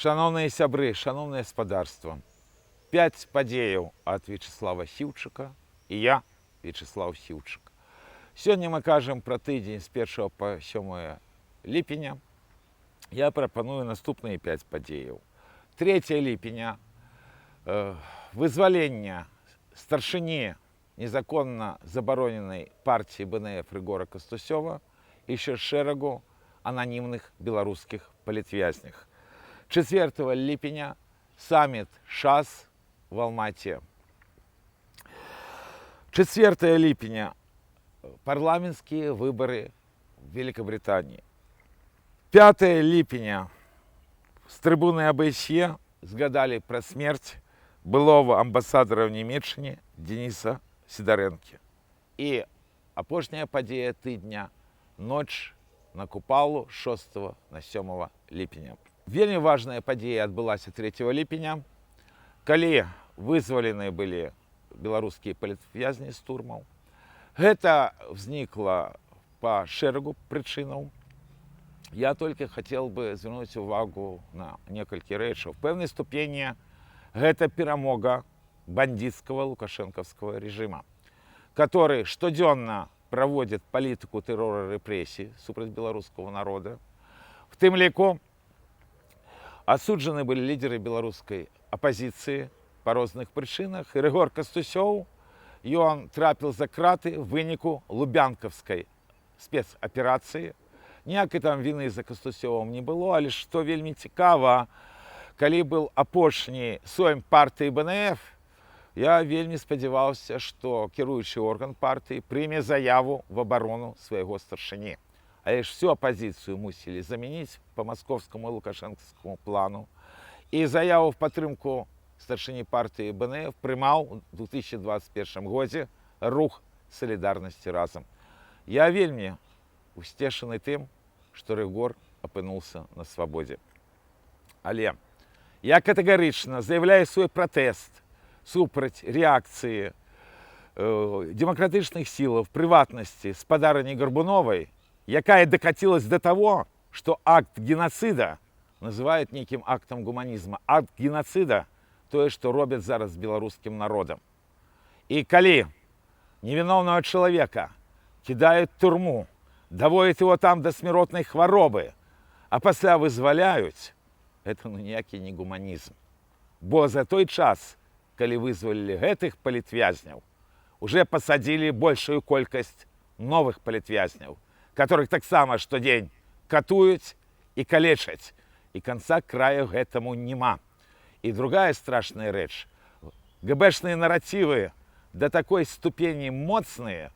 Шаноўныя сябры, шаноўнае спадарства. Пяць падзеяў ад Вячаслава Сіўчыка, і я, Вячаслаў Сіўчык. Сёння мы кажам пра тыдзень з 1 па 7 ліпеня. Я прапаную наступныя пяць падзеяў. 3 ліпеня, вызвалення старшыні незаконна забароненай партіі БНФ Рыгора Кастусёва і яшчэ шэрагу ананімных беларускіх палітвязняў. 4 ліпеня саміт ШАС в Алмате. 4 ліпеня — парламенцкія выбары в Великобритании. 5 ліпеня з трыбуны АБСЕ згадалі пра смерць былого амбасадара ў Нямеччыне Дзяніса Сідарэнкі. І апошняя падзея тыдня — ноч на Купалу 6 на 7 ліпеня. Вельмі важная падзея адбылася 3 ліпеня, калі вызвалены былі беларускія палітвязні з турмаў. Гэта ўзнікла па шэрагу прычынаў. Я толькі хацеў бы звярнуць увагу на некалькі рэчаў. В пэўнай ступені гэта перамога бандитского лукашенковского режима, который штодзённа проводит политику террора, рэпрэсій супраць беларускага народа. В тым ліку асуджаны былі лідеры беларускай апазіцыі па розных прычынах. І Рыгор Кастусёў, ён трапіў за краты в выніку лубянкаўскай спецаперацыі. Ніякай там віны за Кастусёвым не было, але што вельмі цікава, калі был апошні сойм партыі БНФ, я вельмі спадзяваўся, што кіруючы орган партыі прыме заяву в абарону свайго старшыні. Але ж всю апазіцыю мусілі замяніць па маскоўскаму лукашэнкаўскаму плану. І заяву в падтрымку старшыні партыі БНФ прымаў у 2021 годзе рух салідарнасці «Разам». Я вельмі усцешаны тым, што Рыгор апынуўся на свабодзе. Але я катэгарычна заявляю свой пратэст супраць рэакцыі дэмакратычных сілаў, прыватнасці спадарыні Гарбуновай, якая докатилась до того, что акт геноцида называют неким актом гуманизма. Акт геноцида — тое, што робяць зараз з беларускім народам. І калі невіновного чалавека кідаюць турму, даводят его там до смяротнай хваробы, а пасля вызваляюць, это, ну, ніякі не гуманізм. Бо за той час, калі вызвалілі гэтых палітвязняў, уже пасадзілі большую колькасць новых палітвязняў, которых таксама штодзень катуюць і калечаць. І канца краю гэтаму няма. І другая страшная рэч. ГБшныя наратывы до такой ступені моцныя,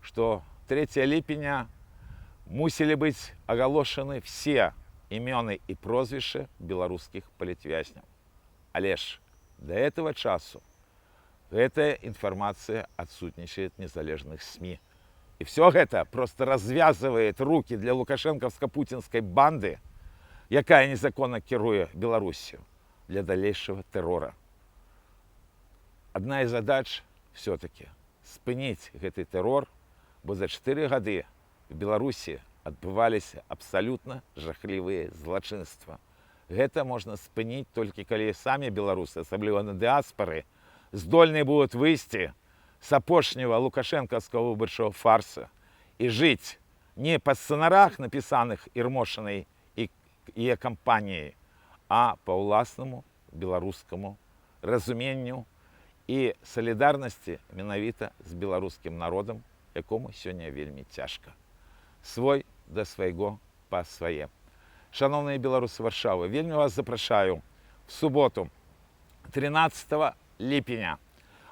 што 3 ліпеня мусілі быць агалошаны все імёны і прозвішчы беларускіх палітвязняў. Але ж до этого часу гэтая інфармацыя адсутнічае незалежных СМІ. І все гэта просто развязывает руки для лукашэнкаўска-пуцінскай банды, якая незаконна кіруе Беларусію, для далейшего тэрора. Адна з задач все-таки спыніць гэты тэрор, бо за 4 гады в Беларусі адбываліся абсалютна жахлівыя злачынства. Гэта можна спыніць, толькі калі самі беларусы, асабліва на дыаспары, здольныя будуць выйсці з апошняга лукашэнкаўскага выбарчага фарса і жыць не па сцэнарах, напісаных Ермошынай і яе кампаніяй, а па ўласнаму беларускаму разуменню і салідарнасці менавіта з беларускім народам, якому сёння вельмі цяжка. Свой да свайго па свае. Шаноўныя беларусы Варшавы, вельмі вас запрашаю в суботу 13 ліпеня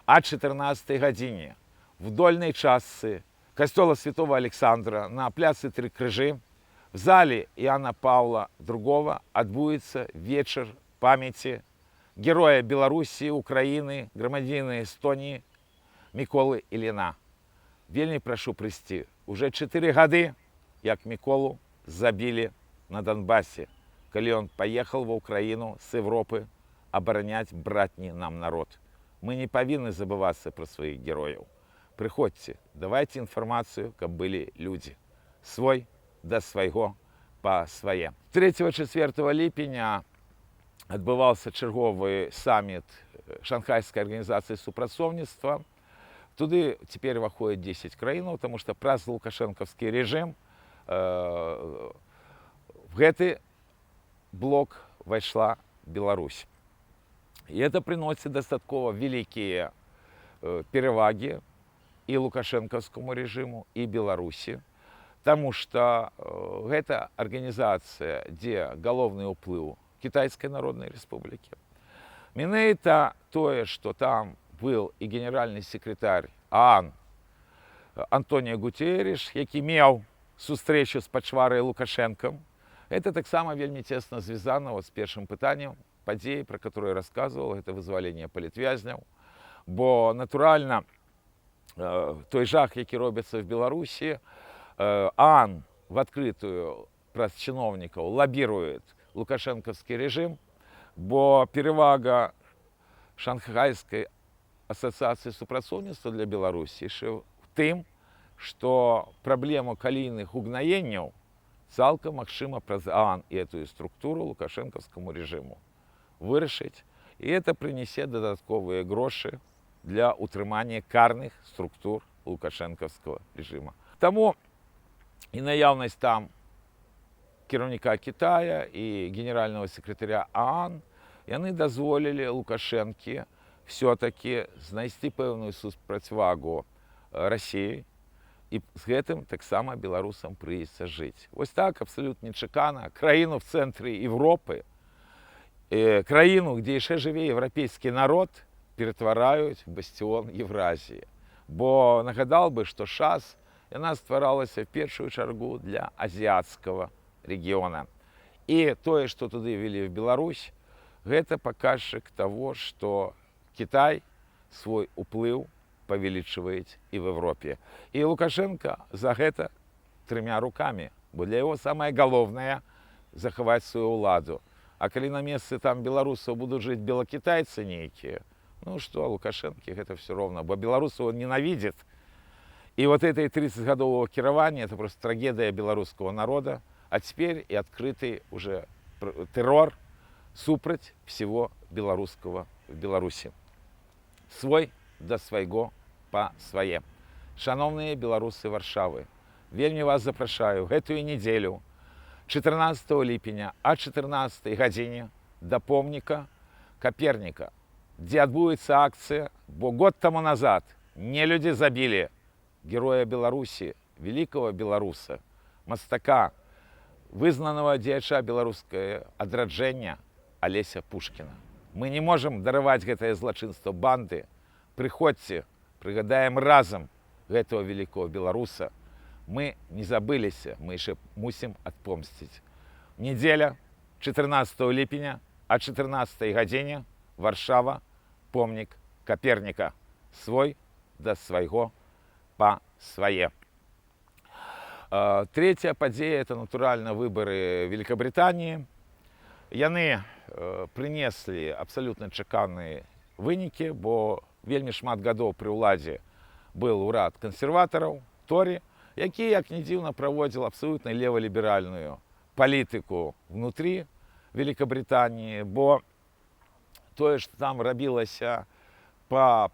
а 14 гадзіне в дольнай частцы касцёла святого Александра на пляцы Тры Крыжы в зале Иоанна Павла II адбудзецца вечар памяці героя Беларусі, Украіны, грамадзяніна Эстоніі Міколы Ільіна. Вельмі прашу прыйсці. Уже 4 гады, як Міколу забілі на Донбасе, калі ён паехал ва Украіну з Европы абараняць братні нам народ. Мы не павінны забывацца пра сваіх герояў. Прыходзьце, давайте інфармацыю, каб былі людзі. Свой да свайго па свае. 3-4 ліпеня Адбываўся чарговы саміт Шанхайскай арганізацыі супрацоўніцтва. Туды цяпер уваходзіць 10 краінаў, таму што праз лукашэнкаўскі рэжым в гэты блок вайшла Беларусь. І это прыносіць дастаткова вялікія перавагі і лукашэнкаўскаму рэжыму, і Беларусі. Таму што гэта арганізацыя, дзе галоўны ўплыў Кітайскай Народнай Рэспублікі. Менавіта тое, што там был і генеральны секретарь ААН Антоніо Гутерриш, які меў сустрэчу з пачварай Лукашэнкам, это таксама вельмі цесна звязана вот з першым пытаннем падзеі, пра которую я рассказывал, гэта вызваленне палітвязняў. Бо натуральна, той жах, які робіцца в Беларусі, ААН в адкрытую праз чыноўнікаў лабірует лукашэнкаўскі рэжым, бо перавага Шанхайскай асацыяцыі супрацоўніцтва для Беларусі яшчэ в тым, што праблему калійных угнаенняў цалкам магчыма праз ААН і эту структуру лукашэнкаўскаму рэжыму вырашыць. І это прынесе дадатковыя грошы для ўтрымання карных структур лукашэнкаўскага рэжыма. Таму і наяўнасць там кіраўніка Китая і генерального секретаря ААН, яны дазволілі Лукашэнкі все-таки знайсці пэўную супрацьвагу Расіі, і з гэтым таксама беларусам прыйдзецца жыць. Вось так абсалютна нечакана краіну в цэнтры Европы, краіну, дзе яшчэ жыве еўрапейскі народ, ператвараюць в бастион Евразіі. Бо нагадал бы, што ШАС, яна стваралася в першую чаргу для азіяцкага рэгіёна. І тое, што туды ввели в Беларусь, гэта паказчык таго, што Кітай свой уплыў павялічваюць і в Европе. І Лукашенко за гэта трымя рукамі, бо для яго самае галоўнае — захаваць сваю ўладу. А калі на месцы там беларусаў будуць жыць белакітайцы нейкія, ну што, Лукашэнкі гэта все роўна, бо беларусаў он ненавидит. І вот этой 30-гадового кіравання — это просто трагедыя беларускага народа, а теперь и открытый уже террор супраць всего беларускага в Беларусі. Свой да свайго па свае. Шаноўныя беларусы Варшавы, вельмі вас запрашаю гэтую нядзелю, 14 ліпеня, а 14 гадзіне да помніка Каперніка, дзе адбудзецца акцыя, бо год таму назад не людзі забілі героя Беларусі, великого беларуса, мастака, вызнанага дзеяча беларускае адраджэння Алеся Пушкіна. Мы не можам дараваць гэтае злачынства банды. Прыходзьце, прыгадаем разам гэтага великого беларуса. Мы не забыліся, мы яшчэ мусім адпомсціць. Нядзеля, 14 ліпеня, а 14 гадзіне, Варшава, помнік Каперніка. Свой да свайго па свае. Третья падзея — это, натуральна, выбары Великабрытаніі. Яны прынеслі абсалютна чаканыя вынікі, бо вельмі шмат гадоў пры ўладзе был урад кансерватараў, торі, які, як не дзіўна, праводзіл абсалютна леваліберальную палітыку внутри Великабрытаніі, бо тое, што там рабілася па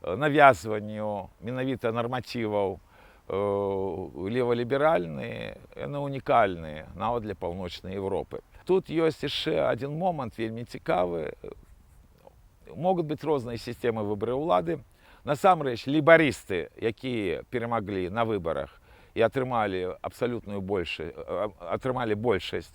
навязванню менавіта нарматываў леваліберальныя, яны унікальныя нават для Паўночнай Европы. Тут ёсць яшчэ адзін момант вельмі цікавы. Могуць быць розныя сістэмы выбары ўлады. Насамрэч, лейбарысты, якія перамаглі на выбарах і атрымалі абсалютную большасць, атрымалі большасць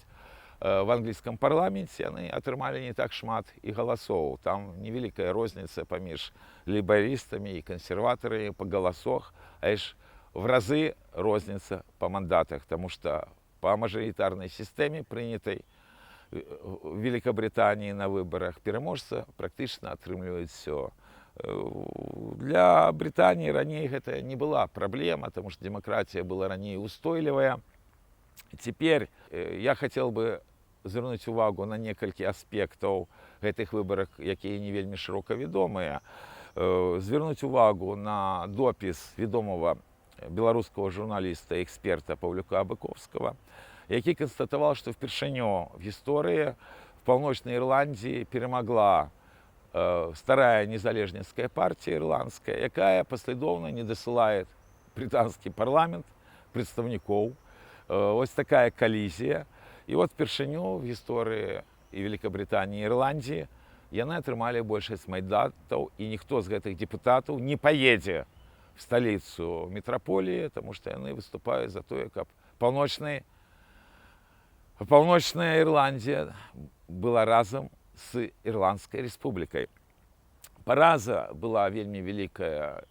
в англійскім парламенце, яны атрымалі не так шмат і галасоў. Там невялікая розніца паміж лейбарыстамі і кансерватарамі па галасах, а ж в разы розніца па мандатах, таму што па мажарытарнай сістэме, прынятай в Великабрытаніі на выбарах, пераможца практычна атрымліваюць все. Для Брытаніі раней гэта не была праблема, таму што дэмакратія была раней устойлівая. Теперь я хотел бы звярнуць увагу на некалькі аспектаў гэтых выбарах, якія не вельмі шырока вядомыя. Звярнуць увагу на допіс вядомага беларускага журналіста і эксперта Паўлюка Быкоўскага, які канстатаваў, што впершыню в гісторыі В Паўночнай Ірландіі перамагла старая незалежніцкая партія ірландская, якая паслядоўна не дасылае брытанскі парламент прадстаўнікоў. Вось такая калізія. І вот упершыню в гісторыі і Великабрытаніі, і Ірландіі яны атрымалі большасць мандатаў, і ніхто з гэтых депутатаў не паедзе в сталіцу метраполіі, таму што яны выступаюць за тое, каб Паўночная Ірландія была разам з Ірландскай рэспублікай. Параза была вельмі вялікая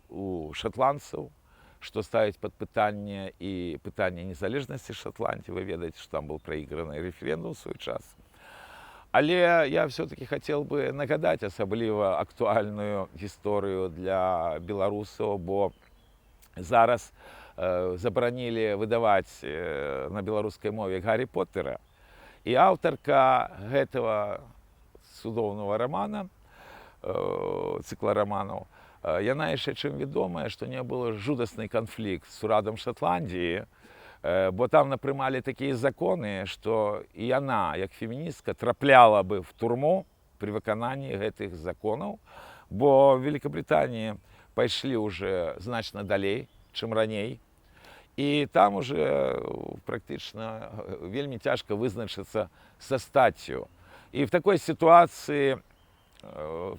у шатландцаў, што ставіць пад пытанне і пытанне незалежнасці Шатландіі. Вы ведаеце, што там был праіграны рэферэндум у свой час. Але я все-таки хотел бы нагадаць асабліва актуальную гісторыю для беларусаў, бо зараз забаранілі выдаваць на беларускай мове Гаррі Поттера. І аўтарка гэтага цудоўнага рамана, цыкла раманаў, яна яшчэ чым вядомая, што не было жудасны канфлікт з урадам Шатландіі, бо там напрымалі такія законы, што і яна, як феміністка, трапляла бы в турму при выкананні гэтых законаў, бо в Великабрытаніі пайшлі уже значна далей, чым раней. І там уже практычна вельмі цяжка вызначыцца са стаццю. І в такой сітуацыі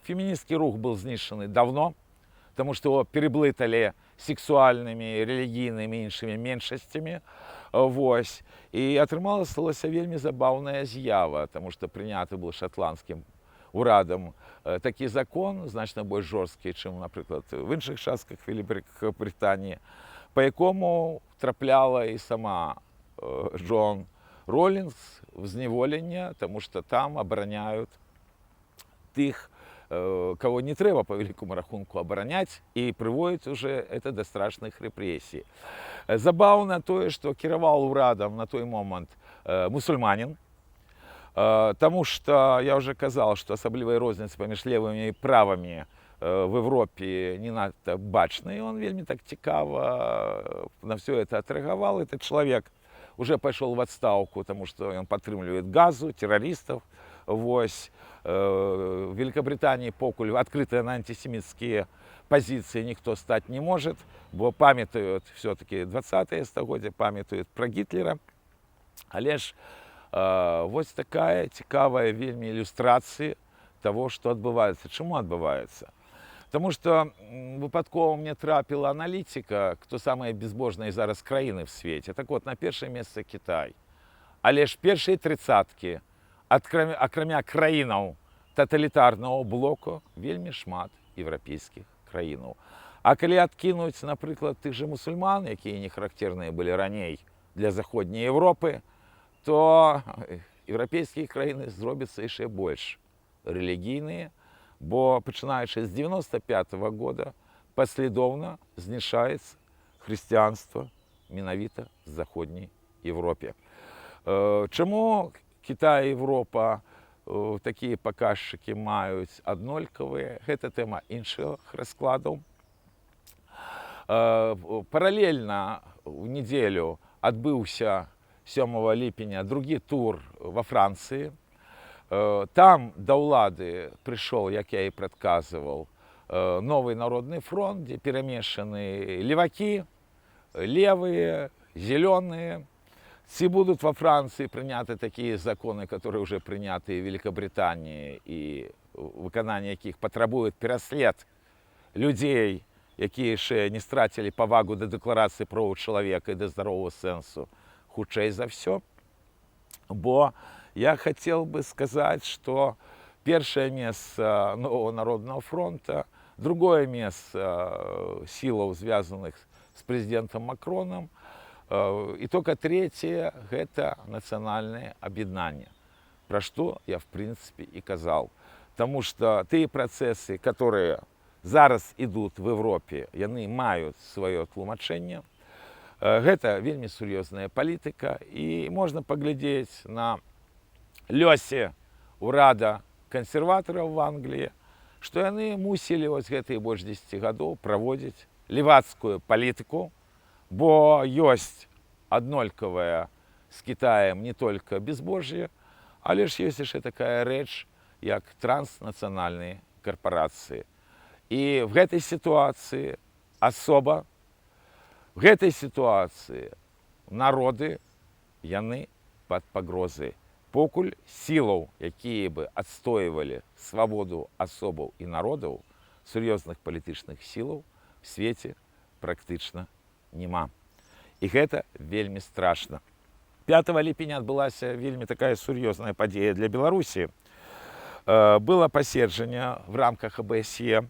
феміністкі рух был знішчаны давно, потому что его переблытали сексуальнымі, рэлігійнымі, іншымі меншасцямі. Вось. І атрымалася вельмі забаўная з'ява, таму што прыняты был шатландскім урадам такі закон, значна больш жорсткі, чым, напрыклад, в іншых частках Великабрытаніі, па якому трапляла і сама Джоан Ролінг в зневоленне, таму што там абараняюць тых, кого не трэба по вялікаму рахунку абараняць, і прыводіць уже это да страшных рэпрэсій. Забаўна тое, што кіраваў урадам на той момант мусульманін, таму што я уже казал, што асаблівай розніцы паміж левымі і правымі в Европе не надта бачна, і он вельмі так цікава на все это адрэагаваў. Этот чалавек уже пайшоў в отставку, таму што ён падтрымлівае Газу, тэрарыстаў. Вось. В Великобритании покуль открыто на антисемитские позиции никто стать не может, бо памятают все-таки 20-е стагоддзе, памятают про Гитлера. Але ж вось такая цікавая вельмі ілюстрацыя того, что адбываецца. Чаму адбываецца? Таму што выпадкова мне трапіла аналітика, хто самыя безбожныя зараз краіны в свеце. Так вот, на першае месца Кітай. Але ж першыя трыццаткі, акрамя краінаў таталітарнага блоку, вельмі шмат еўрапейскіх краінаў. А калі адкінуць, напрыклад, тых жа мусульман, якія не характэрныя былі раней для Заходняй Европы, то еўрапейскія краіны зробяцца яшчэ больш рэлігійныя, бо пачынаючы з 95 -го года паслядоўна знішаецца хрысціянства менавіта з Заходняй Европе. Чаму Кітай і Европа такія паказчыкі маюць аднолькавыя? Гэта тэма іншых раскладаў. Паралельна ў нядзелю адбыўся 7 ліпеня другі тур во Францыі. Там да ўлады прыйшоў, як я і прадказваў, новы народны фронт, дзе перамешаны левакі, левыя, зялёныя. Ці будуць во Францыі прыняты такія законы, которые уже прынятыя в Великобритании і выкананне якіх патрабуюць пераслед людзей, якія яшчэ не страцілі павагу да Дэкларацыі правоў чалавека і да здарового сэнсу, хутчэй за ўсё. Бо я хотел бы сказаць, что першае месца Нового народного фронта, другое месца сілаў, звязаных с прэзідэнтам Макронам, і только третье — гэта нацыянальнае аб'яднанне. Пра што я, в принципе, і казаў. Таму што тыя працэсы, которые зараз ідуць в Европе, яны маюць сваё тлумачэнне. Гэта вельмі сур'ёзная палітыка, і можна паглядзець на лёсе урада кансерватараў в Англіі, што яны мусілі вось гэтыя больш 10 гадоў праводзіць левацкую палітыку, бо ёсць аднолькавая з Кітаем не только безбожжа, Але ж ёсць яшчэ такая рэч, як транснацыянальныя карпарацыі. І в гэтай сітуацыі асоба, в гэтай сітуацыі народы, яны пад пагрозай. Покуль сілаў, якія бы адстойвалі свабоду асобаў і народаў, сур'ёзных палітычных сілаў в свеце практычна няма. І гэта вельмі страшна. 5 ліпеня адбылася вельмі такая сур'ёзная падзея для Беларусі. Было паседжанне в рамках АБСЕ.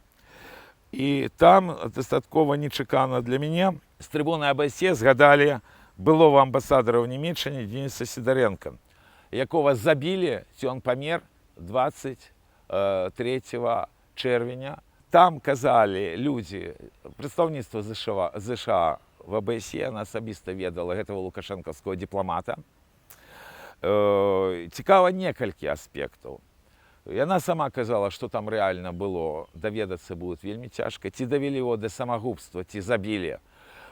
І там дастаткова нечакана для мяне з трыбуны АБСЕ згадалі былого амбасадара ў Нямеччыне Дениса Сидоренко, якога забілі, ці он памер 23 чэрвеня. Там казалі людзі, прадстаўніцтва ЗША в АБСЕ, она асабіста ведала гэтага лукашэнкаўскага дыпламата. Цікава некалькі аспектаў. Яна сама казала, што там рэальна было, даведацца будет вельмі цяжка, ці давелі его да самагубства, ці забілі.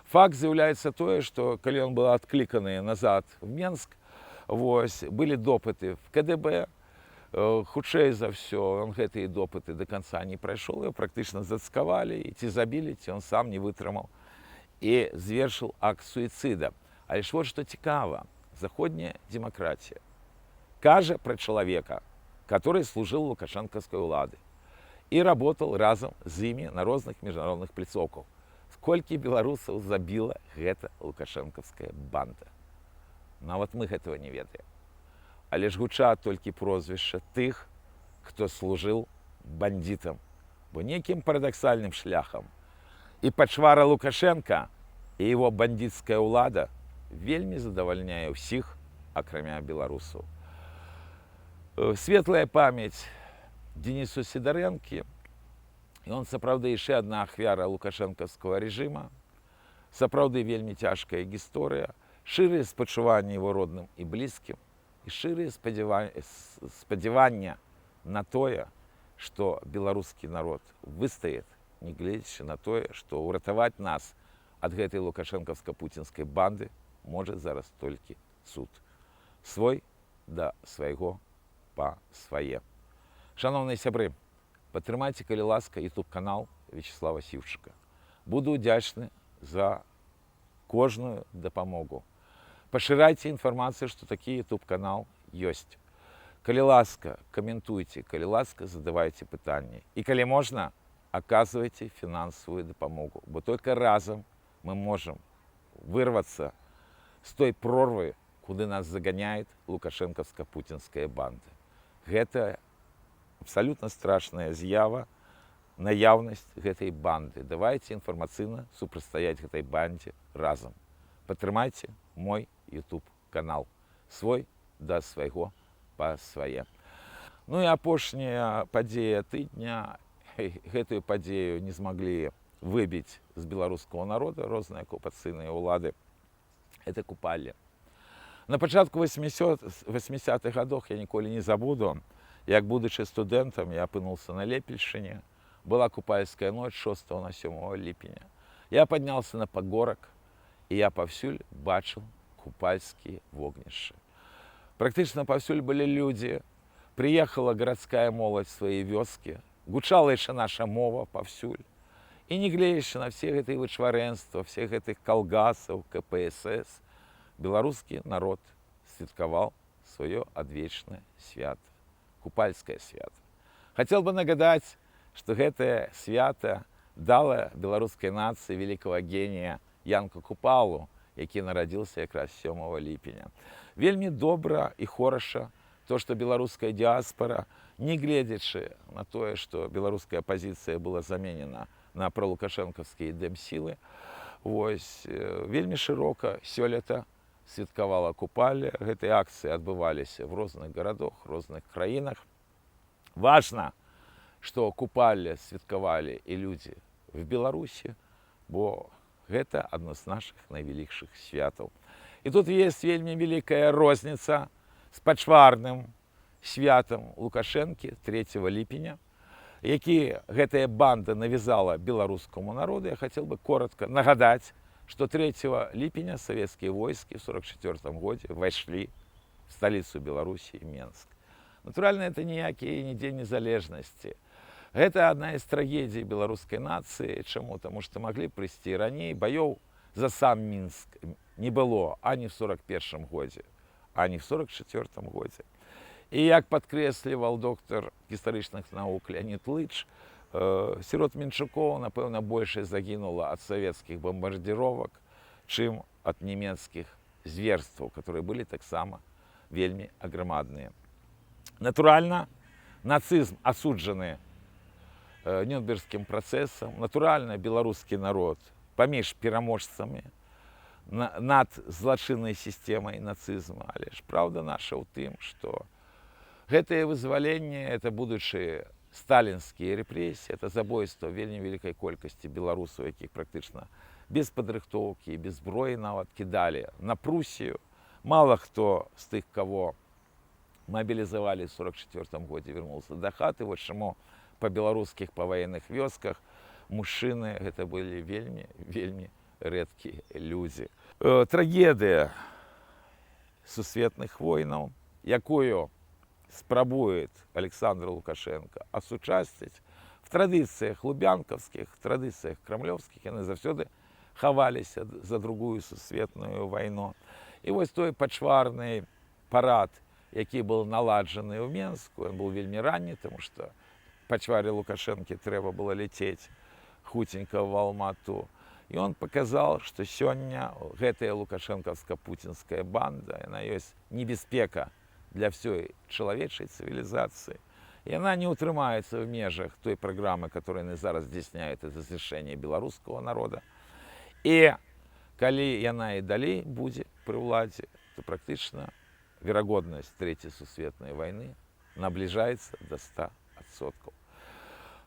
Факт з'яўляецца тое, што калі ён был адкліканы назад в Менск, вось, былі допыты в КДБ, хутчэй за ўсё, он гэтыя допыты до конца не прайшоў, его практычна зацкавалі і ці забілі, ці он сам не вытрымаў і звершыў акт суіцыда. Але ж вот што цікава, заходняя дэмакратія кажа пра чалавека, который служил лукашэнкаўскай улады і работал разам з імі на розных міжнародных пляцоўках. Сколькі беларусаў забіла гэта лукашэнкаўская банда? Нават мы гэтага не ведаем. Але ж гучаць толькі прозвішча тых, хто служыў бандитам, бо нейкім парадаксальным шляхам і пачвара Лукашенко, і его бандитская ўлада вельмі задавальняе ўсіх, акрамя беларусаў. Светлая памяць Денису Сидоренко. І он сапраўды яшчэ адна ахвяра лукашэнкаўскага рэжыма. Сапраўды вельмі цяжкая гісторыя, шчырыя спачуванні его родным і блізкім і шчырыя спадзявання на тое, што беларускі народ выстаіць, не гледзячы на тое, што ўратаваць нас ад гэтай лукашэнкаўска-пуцінскай банды можа зараз толькі цуд. Свой да свайго па свае. Шаноўныя сябры, падтрымайце, калі ласка, YouTube канал Вячеслава Сіўчыка. Буду удзячны за кожную дапамогу. Пашырайце інфармацыю, што такі YouTube канал ёсць. Калі ласка, каментуйце, калі ласка, задавайце пытанні. І калі можна, аказвайце фінансавую дапамогу, бо только разам мы можам вырвацца з той прорвы, куды нас заганяет лукашэнкаўска-пуцінская банда. Гэта абсалютна страшная з'ява, наяўнасць гэтай банды. Давайте інфармацыйна супрацьстаяць гэтай бандзе разам. Падтрымайце мой YouTube канал. Свой да свайго па свае. Ну і апошняя падзея тыдня. Гэтую падзею не змаглі выбіць з беларускага народа розныя акупацыйныя ўлады. Это Купалле. На пачатку 80-х годах, я ніколі не забуду, як, будучы студэнтам, я апынуўся на Лепельшчыне. Была купальская ноч 6 на 7 ліпеня. Я паднялся на пагорак, і я паўсюль бачыў купальскія вогнішчы. Практычна паўсюль былі людзі. Прыехала гарадская моладзь свае вёскі, гучала яшчэ наша мова паўсюль. І не гледзячы на все гэтыя вычварэнства, всех гэтых калгасаў, КПСС, беларускі народ святкаваў сваё адвечнае свята, купальскае свята. Хотел бы нагадаць, што гэтае свята дала беларускай нацыі великого генія Янка Купалу, які нарадзіўся якраз 7 ліпеня. Вельмі добра і хораша то, што беларуская дыаспора, не гледзячы на тое, што беларуская апазіцыя была заменена на пралукашэнкаўскія дэмсілы, вось, вельмі шырока сёлета святкавала Купалле. Гэтыя акцыі адбываліся в розных гарадах, розных краінах. Важна, што Купалле святкавалі і людзі в Беларусі, бо гэта адно з нашых найвялікшых святаў. І тут есть вельмі вялікая розніца з пачварным святам Лукашэнкі 3 ліпеня, які гэтая банда навязала беларускаму народу. Я хотел бы коротко нагадаць, что 3 ліпеня савецкія войскі в 44 годзе вайшлі в сталіцу Беларусі, Менск. Натуральна, это ніякі не Дзень незалежнасці. Гэта адна з трагедій беларускай нацыі. Чаму? Таму што маглі прыйсці раней. Баёў за сам Мінск не было ані в 41 годзе, ані в 44 годзе. І, як падкрэсліваў доктар гістарычных навук Леанід Лыч, сярод мінчукоў, напэўна, большай загінула ад савецкіх бомбардировок, чым ад нямецкіх зверстваў, которые былі таксама вельмі аграмадныя. Натуральна, нацызм асуджаны Нюрнбергскім працэсам, натуральна, беларускі народ паміж пераможцамі над злачыннай сістэмай нацызма, але ж праўда наша ў тым, што гэтае вызваленне — это будучыя сталінскія рэпрэсіі, это забойства вельмі вялікай колькасці беларусаў, якіх практычна без падрыхтоўкі, без зброі нават кідалі на Прусію. Мала хто з тых, кого мабілізавалі в 44 годзе, вернулся да хаты. Вот чаму па беларускіх паваенных вёсках мужчыны — гэта былі вельмі, вельмі рэдкія людзі. Трагедыя сусветных войнаў, якую спрабует Александр Лукашенко асучасціць в традыцыях лубянкаўскіх, традыцыях крамлёўскіх, яны заўсёды хаваліся за Другую сусветную вайну. І вось той пачварны парад, які был наладжаны ў Менску, ён был вельмі ранні, тому что пачваре Лукашэнкі трэба было ляцець хуценька в Алмату. І он показал, что сёння гэтая лукашэнкаўска-пуцінская банда, яна ёсць небяспека для всей чалавечай цывілізацыі. Яна не ўтрымаецца в межах той праграмы, которую яны зараз здзяйсняюць, это знішчэнне беларускага народа. І калі яна і далей будзе пры ўладзе, то практычна верагоднасць Трэцяй сусветнай вайны набліжаецца да 100%.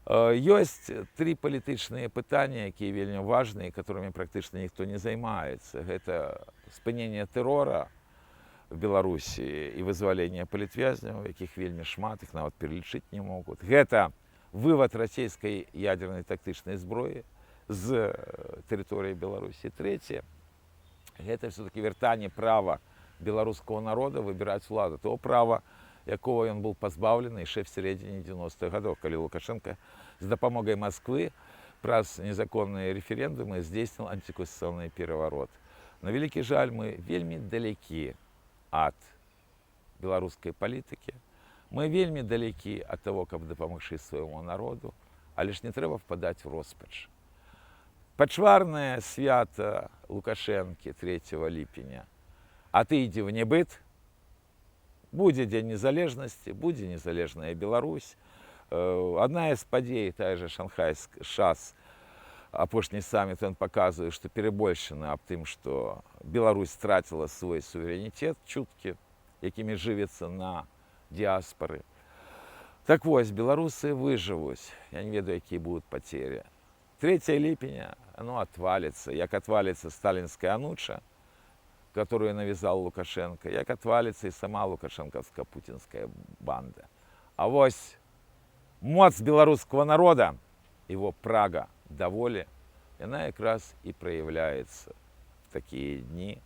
Ёсць тры палітычныя пытанні, якія вельмі важныя, которыми практычна ніхто не займаецца. Гэта спыненне тэрора в Беларусі і вызваленне палітвязняў, якіх вельмі шмат, іх нават пералічыць не могуць. Гэта вывад расійскай ядернай тактычнай зброі з тэрыторыі Беларусі. Трэцяе — гэта все-таки вяртанне права беларускага народа выбіраць уладу, того права, якога ён был пазбаўлены яшчэ в сярэдзіне 90-х гадоў, калі Лукашенко з дапамогай Москвы праз незаконныя рэферэндумы здзейсніл антиконституцыйны пераварот. На вялікі жаль, мы вельмі далекі ад беларускай палітыкі. Мы вельмі далекі ад таго, каб дапамагчы свайму народу, але ж не трэба впадаць в роспач. Пачварнае свята Лукашэнкі 3 ліпеня адыдзе в небыт, будзе Дзень незалежнасці, будзе незалежная Беларусь. Адна з падзей, тая же Шанхайск ШАС, апошні саміт, ён паказвае, што перабольшана аб тым, што Беларусь страціла свой суверэнітэт, чуткі, якімі жывецца на дыаспары. Так вось, беларусы выжывуць. Я не ведаю, якія будуць потери. 3 ліпеня оно отвалится, як отвалится сталинская ануча, которую навязал Лукашенко, як отвалится и сама лукашенковско-путинская банда. А вось моц беларускага народа, его прага да волі, яна якраз і праяўляецца в такія дні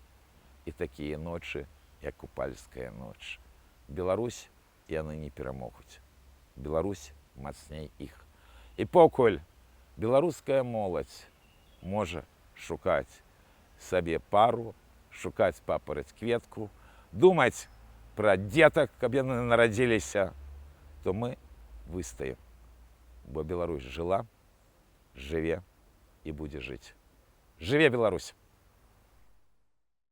і такія ночы, як Купальская ноч. Беларусь яны не перамогуць. Беларусь мацней іх. І покуль беларуская моладзь можа шукаць сабе пару, шукаць папараць кветку, думаць пра дзетак, каб яны нарадзіліся, то мы выстаем. Бо Беларусь жыла, жыве і будзе жыць. Жыве Беларусь!